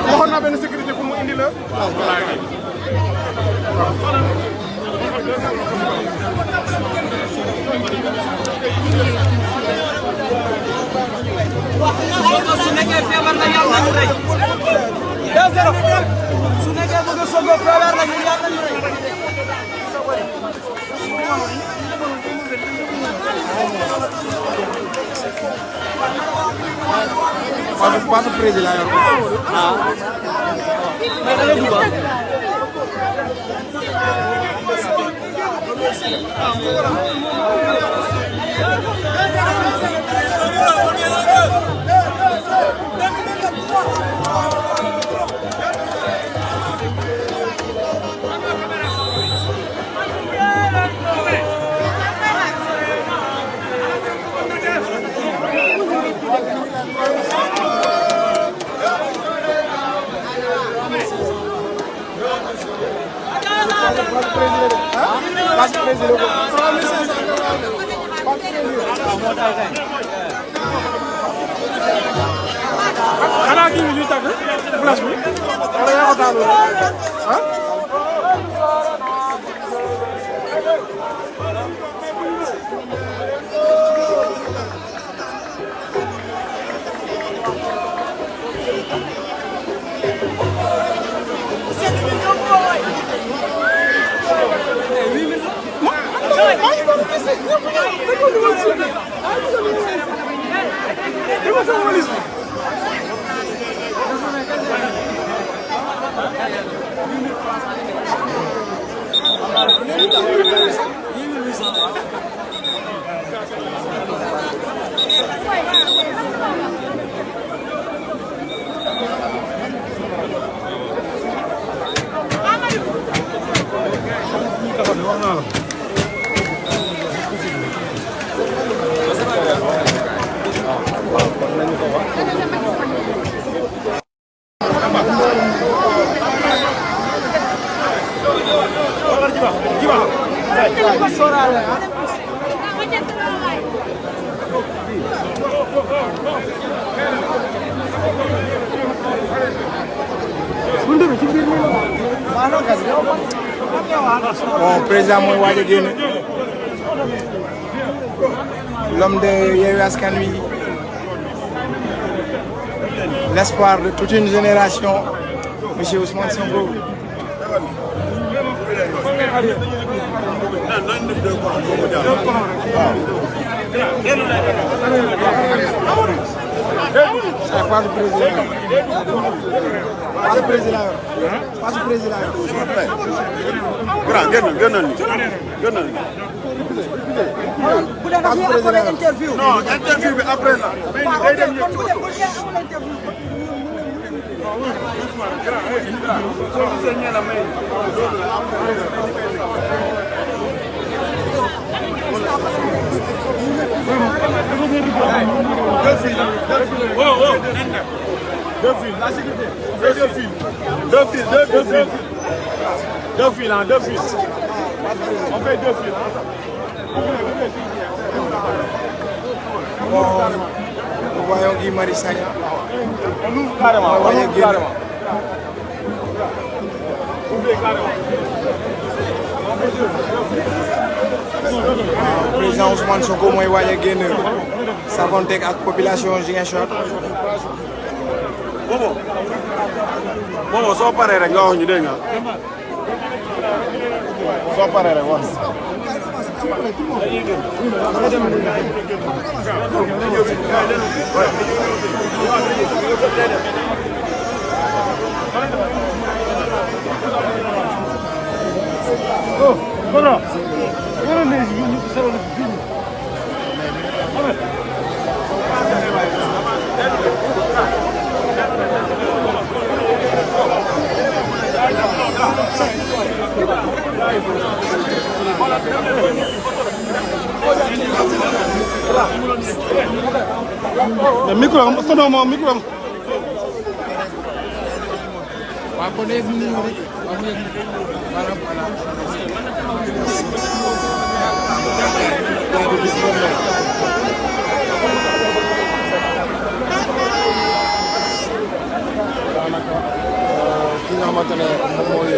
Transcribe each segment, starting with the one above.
waxoon naa benn sécurité pour mu indi la. su nekkee feebar na yàlla nañu rey. 2-0 su nekkee bëgg a soog a feebar na ñu yàlla nañu rey. Passe président yor ko. Ah. Mais da ngay dugg xanaa kii bi ñuy tàgg flash bi wala yaa ko daal ah. Bon, président mooy waaj a génn l'homme de Yewwi Askan Wi, l'espoir de toute une génération, monsieur Ousmane Sonko. C'est pas le président. Pas le président. Pas le président. Grand, gënal bu dee dañuy accorder interview. non, interview bi après la. Deux fils, hein, deux fils. On fait deux fils. Bon, nous voyons Guy Marius Sagna. On ouvre carrément. On ouvre carrément. Ouvrez carrément. Président Ousmane Sonko mooy waaj a génn safonteeg ak population Ziguinchor. Bobo soo paree rek nga wax ñu dégg nga. Soo paree rek wax. Oh, voilà. Voilà les salons de film. Micro am sono mo micro am wa ko def ni rek wa mu yegg barab ala donc bis ki nga xamante ne moom mooy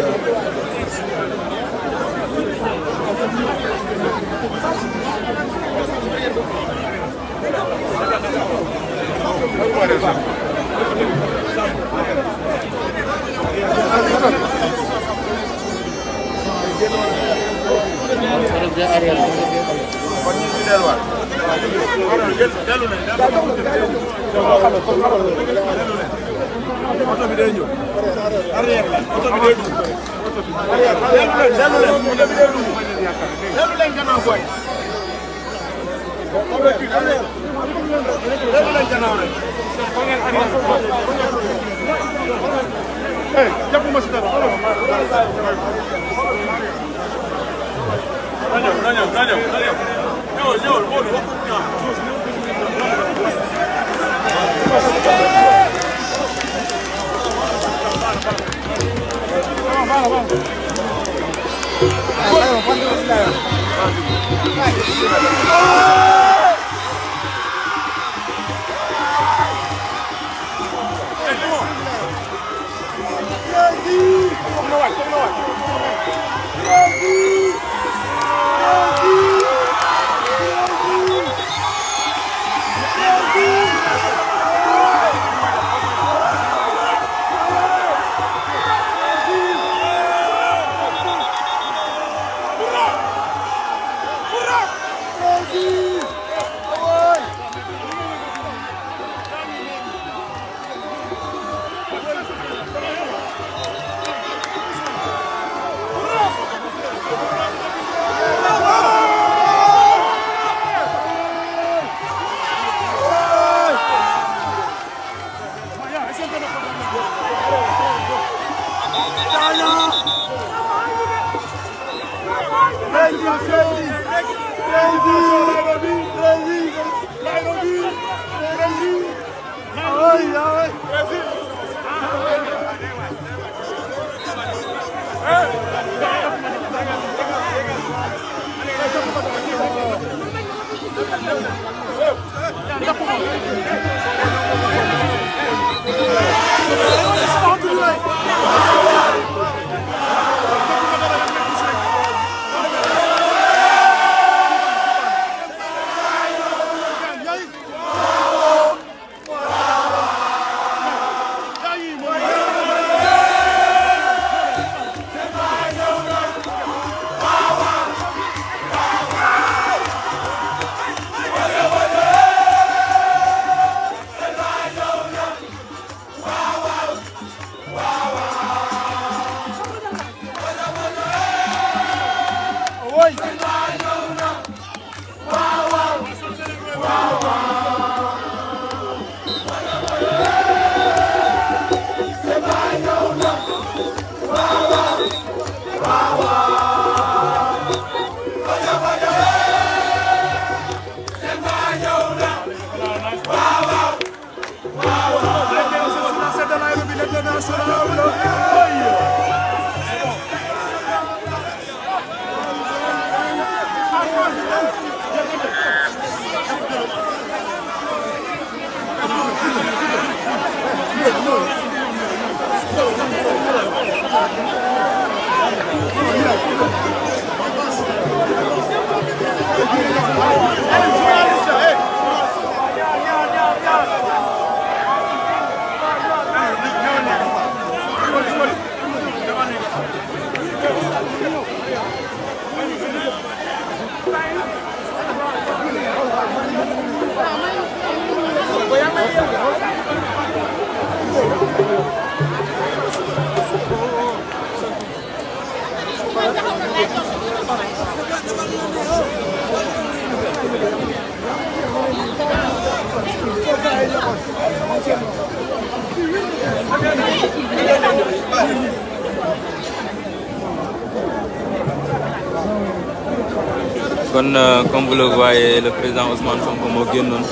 Comme vous le voyez, le président Ousmane Sonko moo génnoon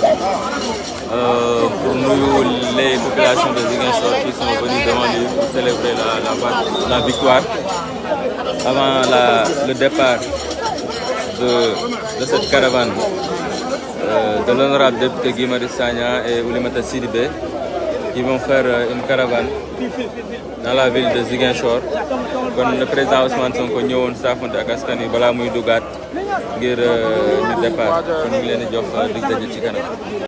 pour nuyu les populations de Ziguinchor qui sont venues devant lui pour célébrer la victoire avant le départ de cette caravane de l'honorable député Guy Marius Sagna et Oulimata Sidibé qui vont faire une caravane dans la ville de Ziguinchor. Kon le président Ousmane Sonko ñëwoon saafonte ak askan wi balaa muy dugaat ngir ñu départ kon ñu ngi leen di jox dig daje ci kanam.